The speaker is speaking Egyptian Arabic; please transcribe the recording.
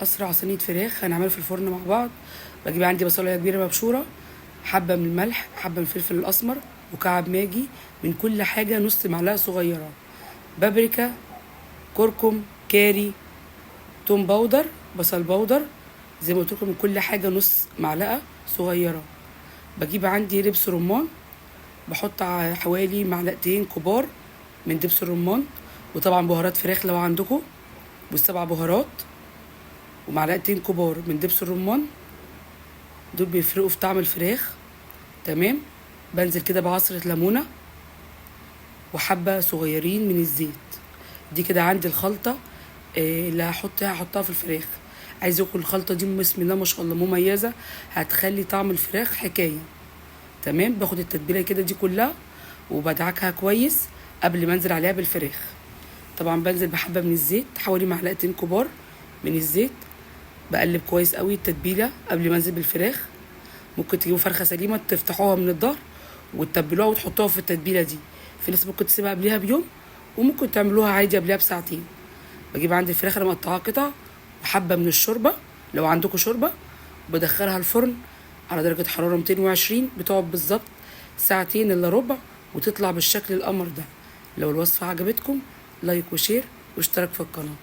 اسرع صينية فراخ هنعملها في الفرن مع بعض. بجيب عندي بصلايه كبيرة مبشوره، حبه من الملح، حبه من الفلفل الاسمر، مكعب ماجي، من كل حاجة نص معلقه صغيرة، بابريكا، كركم، كاري، توم powder، بصل powder، زي ما قلت لكم من كل حاجة نص معلقه صغيرة. بجيب عندي دبس رمان، بحط حوالي معلقتين كبار من دبس الرمان، وطبعا بهارات فراخ لو عندكم، والسبع بهارات، ومعلقتين كبار من دبس الرمان، دول بيفرقوا في طعم الفراخ. تمام. بنزل كده بعصرة ليمونة وحبة صغيرين من الزيت. دي كده عندي الخلطة اللي هحطها في الفراخ. عايز اكل الخلطة دي بسم الله ما شاء الله مميزة، هتخلي طعم الفراخ حكاية. تمام. باخد التتبيلة كده دي كلها وبدعكها كويس قبل ما انزل عليها بالفراخ. طبعا بنزل بحبة من الزيت، حوالي معلقتين كبار من الزيت. بقلب كويس قوي التتبيلة قبل ما انزل بالفراخ. ممكن تجيبوا فرخة سليمة تفتحوها من الظهر وتتبلوها وتحطوها في التتبيلة دي. في ناس ممكن تسيبها قبلها بيوم، وممكن تعملوها عادي قبلها بساعتين. بجيب عندي الفراخ انا مقطعاها قطع، وحبة من الشوربة لو عندكم شوربة، وبدخلها الفرن على درجة حرارة 220، بتقعد بالظبط ساعتين الا ربع وتطلع بالشكل القمر ده. لو الوصفة عجبتكم like و share واشتراك في القناة.